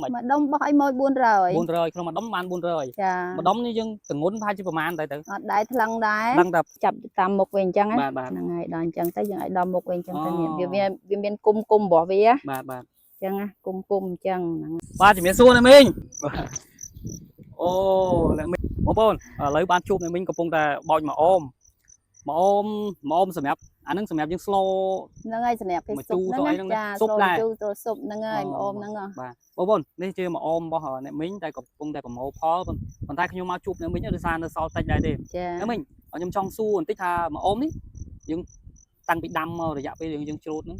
មិន មួយដុំបោះឲ្យម៉ូយ400 400ក្នុងមួយដុំបាន400 ចា មួយដុំនេះយើងទងន់ប្រហែលជាប្រហែលតែទៅ អត់ដែរថ្លឹងដែរ ដឹងតែ ចាប់តាមមុខវាអញ្ចឹងណា បាទបាទ ហ្នឹងហើយដល់អញ្ចឹងទៅយើងឲ្យដល់មុខវាអញ្ចឹងទៅនេះ អូ វាវាមានគុំគុំរបស់វាអ បាទបាទ ញ្ចឹងណាគុំគុំអញ្ចឹងហ្នឹង បាទជំរាបសួរអ្នកមីងអូអ្នកមីងបងប្អូនឥឡូវបានជួបអ្នកមីងកំពុងតែបោចមកអូមមកអូមមកអូមសម្រាប់អាហ្នឹងសម្រាប់យើងស្ល ហ្នឹងហើយសម្រាប់គេ មកជូ ស៊ុប រទៅអីហ្នឹង ហ្នឹងណាចា ស៊ុបដែរ ស្រូលជូរស្រូលស៊ុបហ្នឹងហើយម្អូមហ្នឹងហ៎ បាទបងប្អូននេះជាមកអូមរបស់អ្នកមីងតែកំពុងតែប្រមូលផលប៉ុន្តែខ្ញុំមកជួបអ្នកមីងដោយសារនៅសល់តិចដែរទេ ចា អ្នកមីងខ្ញុំចង់សួរបន្តិចថាមកអូមនេះយើងតាំងពីដាំមករយៈពេលយើងច្រូតហ្នឹង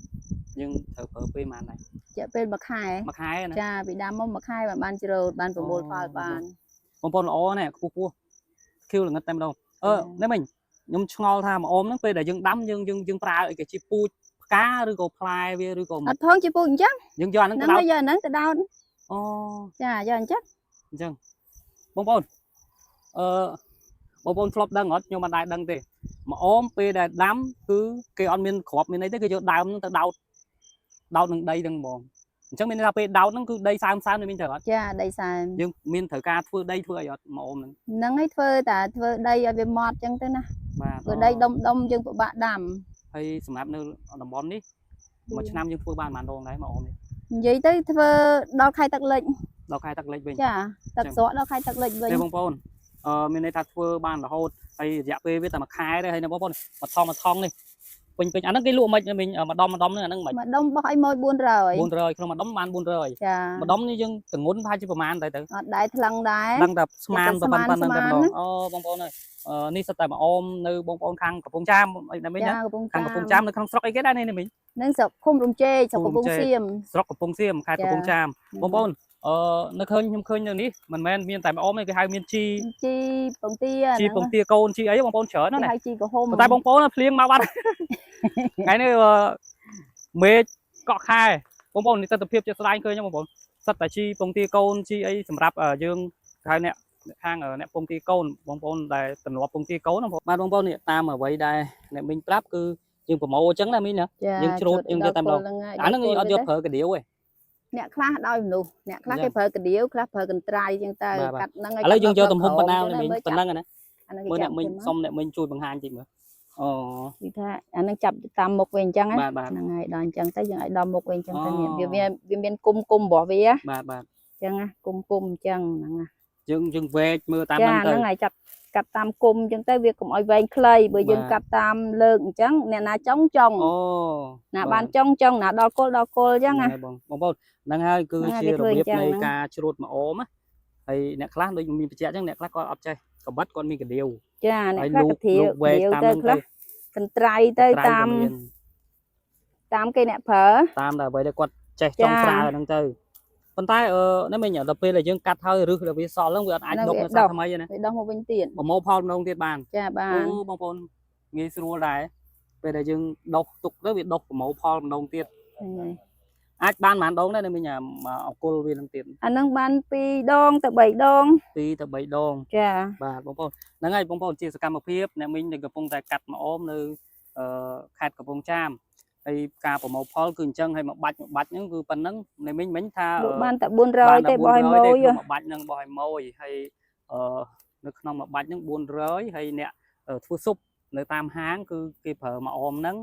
យើងត្រូវប្រើពេលប៉ុន្មានដែរ រយៈពេលមួយខែ មួយខែណា ចាពីដើមមកមួយខែបានបានច្រូតបានប្រមូលផលបាន បងប្អូនល្អណាស់ខ្ពស់ខ្ពស់ខៀវល្ងិតតែម្ដងអឺនេះមិញខ្ញុំឆ្ងល់ថាម្អមហ្នឹងពេលដែលយើងដាំយើងយើងយើងប្រើអីគេជាពូជផ្កាឬក៏ផ្លែវាឬក៏ អត់ផងជាពូជអញ្ចឹង យើងយកអាហ្នឹង ហ្នឹង ទៅដោត ហើយយកអាហ្នឹងទៅដោត អូ ចាយកអញ្ចឹង អញ្ចឹងបងប្អូនអឺបងប្អូនធ្លាប់ដឹងអត់ខ្ញុំមិនដែរដឹងទេម្អមពេលដែលដាំគឺគេអត់មានគ្រាប់មានអីទេគេយកដើមហ្នឹងទៅដោតដោតនឹងដីហ្នឹងហ្មងអញ្ចឹងមានន័យថាពេលដោតហ្នឹងគឺដីសើមសើមនេះមានត្រូវអត់ ចាដីសើម យើងមានត្រូវការធ្វើដីធ្វើអីអត់ម្អមហ្នឹង ហ្នឹងហើយធ្វើតែធ្វើដីឲ្យវាម៉ត់អញ្ចឹងទៅណា បាទ ធ្វើដីដុំដុំយើងពិបាកដាំ ហើយសម្រាប់នៅតំបន់នេះមួយឆ្នាំយើងធ្វើបានប៉ុន្មានដងដែរមកអូននេះ និយាយទៅធ្វើដល់ខែទឹកលិច ដល់ខែទឹកលិចវិញ ចាទឹកស្រកដល់ខែទឹកលិចវិញ ទេបងប្អូនអឺមានន័យថាធ្វើបានរហូតហើយរយៈពេលវាតែមួយខែទេហើយណាបងប្អូនមួយថងមួយថងនេះពេញពេញអាហ្នឹងគេលក់មិនមិញមួយដុំមួយដុំហ្នឹងអាហ្នឹងមិន មួយដុំបោះឲ្យម៉ូយ400 400ក្នុងមួយដុំបាន400 ចា មួយដុំនេះយើងទងន់ប្រហែលជាប្រហែលតែទៅ អត់ដែរថ្លឹងដែរ ដឹងតែស្មាន តែ ប៉ុណ្ណឹង ស្មាន តែម្ដងអូបងប្អូនអើយអឺនេះសិតតែមកអូមនៅបងប្អូនខាងកំពង់ចាមអីណាមិញណា ចាកំពង់ ខាងកំពង់ចាមនៅក្នុងស្រុកអីគេដែរនេះមិញ នឹងស្រុកឃុំរំជែកស្រុកកំពង់សៀម ស្រុកកំពង់សៀមខេត្តកំពង់ចាមបងប្អូនអឺនៅឃើញខ្ញុំឃើញនៅនេះមិនមែនមានតែម្អមទេគេហៅមានជី ជីពងទា ជីពងទាកូនជីអីបងប្អូនច្រើនណាស់ណា គេហៅជីក្រហម ប៉ុន្តែបងប្អូនភ្លៀងមកបាត់ ថ្ងៃនេះអឺមេឃកក់ខែបងប្អូននេះទស្សនភាពជាក់ស្ដែងឃើញហ្នឹងបងប្អូនសិតតែជីពងទាកូនជីអីសម្រាប់យើងហៅអ្នកខាងអ្នកពងទាកូនបងប្អូនដែលទម្លាប់ពងទាកូនបងប្អូនបាទបងប្អូននេះតាមអ្វីដែលអ្នកមីងប្រាប់គឺយើងប្រមូលអញ្ចឹងណាមីងណា ចា យើងច្រូតយើងយកតែម្ដង អាហ្នឹងយើងអត់យកប្រើកាដៀវទេ អ្នកខ្លះដោយមនុស្សអ្នកខ្លះ អញ្ចឹង គេប្រើកដៀវខ្លះប្រើកន្ត្រៃអញ្ចឹងទៅ បាទបាទ កាត់ហ្នឹង ឥឡូវយើងយកទំហំប៉ុណ្ណា ដល់ មីងប៉ុណ្ណឹងណា អាហ្នឹង មើល គេចាប់គេមក អ្នកមីងសុំអ្នកមីងជួយបង្ហាញតិចមើលអូ គឺថាអាហ្នឹងចាប់តាមមុខវាអញ្ចឹងណា បាទបាទ ហ្នឹងហើយដល់អញ្ចឹងទៅយើងឲ្យដល់មុខវាអញ្ចឹងទៅនេះ អូ វាមានវាមានគុំគុំរបស់វាអ បាទបាទ ញ្ចឹងណាគុំគុំអញ្ចឹងហ្នឹងណា យើងយើងវែកមើលតាម ចា ហ្នឹងទៅ ហ្នឹងហើយចាប់កាត់តាមគុំអញ្ចឹងទៅវាកុំឲ្យវែងខ្លីបើយើង បាទ កាត់តាមលើកអញ្ចឹងអ្នកណាចង់ចង់ អូ ណាបានចង់ចង់ណាដល់គល់ដល់គល់អញ្ចឹងណា ហ្នឹងហើយបងបងប្អូនហ្នឹងហើយគឺ ហ្នឹងហើយ ជា គេធ្វើ របៀបនៃ អញ្ចឹងហ្នឹង ការច្រូតម្អមណាហើយអ្នកខ្លះដូចមានបញ្ជាក់អញ្ចឹងអ្នកខ្លះគាត់អត់ចេះកបិតគាត់មានកដៀវ ចាអ្នក ហើយលូក ខ្លះកធា លូកវែក វ តាមហ្នឹង ទៅខ្លះកន្ត្រៃទៅ ត្រៃ តាម ក៏មាន តាមគេអ្នកប្រើ តាមតែអ្វីដែលគាត់ចេះចង់ ចា ប្រើហ្នឹងទៅប៉ុន្តែអឺនេះមិញដល់ពេលដែលយើងកាត់ហើយរឹសដល់វាសល់ហ្នឹងវាអត់អាច ហ្នឹង ដុកនៅ វាដុះ សាថ្មីទេណា វាដោះមកវិញទៀត ប្រមូលផលម្ដងទៀតបាន ចាបា អូ ន បងប្អូនងាយស្រួលដែរពេលដែលយើងដុសទុកទៅវាដុសប្រមូលផលម្ដងទៀត ហ្នឹងហើយ អាចបានប៉ុន្មានដងដែរនៅមិញអាអកុលវានឹងទៀត អាហ្នឹងបាន2ដងទៅ3ដង 2ទៅ3ដង ចា បាទបងប្អូនហ្នឹងហើយបងប្អូនជាសកម្មភាពអ្នកមីងដែលកំពុងតែកាត់ម្អមនៅអឺខេត្តកំពង់ចាមហើយការប្រមូលផលគឺអញ្ចឹងហើយមកបាច់មកបាច់ហ្នឹងគឺប៉ុណ្ណឹងអ្នកមីងមិញថា លក់បានតែ400ទេបោះឲ្យម៉ួយ ទេក្នុងមួយបាច់ហ្នឹងបោះឲ្យម៉ួយហើយអឺនៅក្នុងមួយបាច់ហ្នឹង400ហើយអ្នកធ្វើស៊ុបនៅតាមហាងគឺគេប្រើម្អមហ្នឹង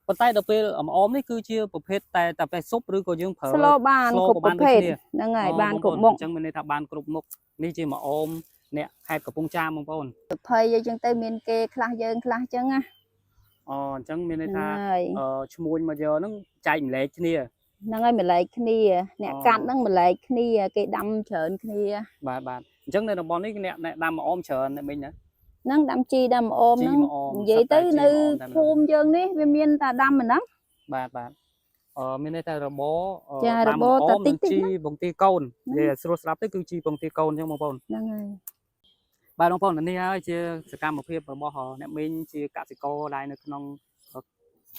ប៉ុន្តែដល់ពេលម្អមនេះគឺជាប្រភេទតែតែពេលស៊ុបឬក៏យើងប្រើ ស្លបាន ស្ល គ្រប់ ក៏បាន ប្រភេទ ដូចគ្នា ហ្នឹងហើយ អូ បាន បងប្ គ្រប់មុខ អូនអញ្ចឹងមានន័យថាបានគ្រប់មុខនេះជាម្អមអ្នកខេត្តកំពង់ចាមបងប្អូន ប្រភ័យអីចឹងទៅមានគេខ្លះយើងខ្លះចឹងណា អូអញ្ចឹងមានន័យ ហ្នឹង ថា ហើយ អឺឈ្មួញមកយកហ្នឹងចែកម្លែកគ្នា ហ្នឹងហើយម្លែកគ្នាអ្នក អូ កាត់ហ្នឹងម្លែកគ្នាគេដាំច្រើនគ្នា បាទបាទអញ្ចឹងនៅតំបន់នេះអ្នកអ្នកដាំម្អមច្រើនអ្នកមិញណា ហ្នឹងដាំជីដាំម្អម ជី ហ្នឹង ម្អម និយាយទៅ សុទ្ធតែជី នៅ ម្អមតែម្ដង ភូមិយើងនេះវាមានតែដាំប៉ុណ្ណឹង បាទបាទអឺមានន័យថារបរអឺ ចា ដាំ របរ ម្អ តែតិ មនិងជី ចតិចណា ពងទាកូន ហ្នឹង និយាយឲ្យស្រួលស្ដាប់ទៅគឺជីពងទាកូនអញ្ចឹងបងប្អូន ហ្នឹងហើយ បាទបងប្អូននេះហើយជាសកម្មភាពរបស់អ្នកមីងជាកសិករដែលនៅក្នុង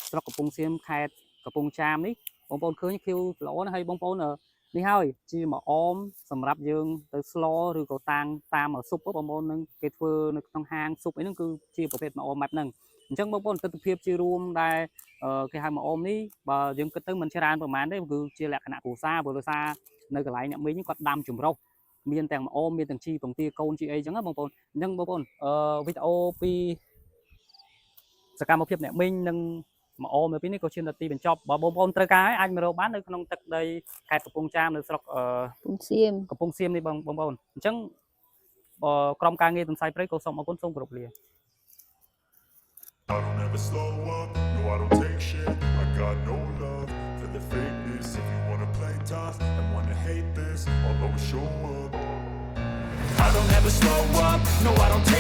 ស្រុកកំពង់សៀមខេត្តកំពង់ចាមនេះបងប្អូនឃើញខៀវល្អណាស់ហើយបងប្អូននេះហើយជាម្អមសម្រាប់យើងទៅស្លឬក៏តាំងតាមស៊ុបបងប្អូននឹងគេធ្វើនៅក្នុងហាងស៊ុបអីហ្នឹងគឺជាប្រភេទម្អមបែបហ្នឹង អញ្ចឹងបងប្អូនទស្សនភាពជារួមដែលអឺគេហៅមកអមនេះបើយើងគិតទៅមិនច្រើនប្រហែលទេគឺជាលក្ខណៈគ្រួសារព្រោះដោយសារនៅកន្លែងអ្នកមីងគាត់ដាំចម្រុះមានទាំងម្អមមានទាំងជីពងទាកូនជីអីចឹងណាបងប្អូនអញ្ចឹងបងប្អូនអឺវីដេអូពីសកម្មភាពអ្នកមីងនិងម្អមនៅពីនេះក៏ឈានដល់ទីបញ្ចប់បើបងប្អូនត្រូវការអាចមករកបាននៅក្នុងទឹកដីខេត្តកំពង់ចាមនៅស្រុកអឺ ពុំសៀម កំពង់សៀមនេះបងបងប្អូនអញ្ចឹងបើក្រុមការងារទន្សាយព្រៃក៏សូមអរគុណសូមគោរពលា I don't ever slow up, no I don't take shit. I got no love for the fakeness. If you wanna play tough and wanna hate this, I'll always show up. I don't ever slow up, no I don't take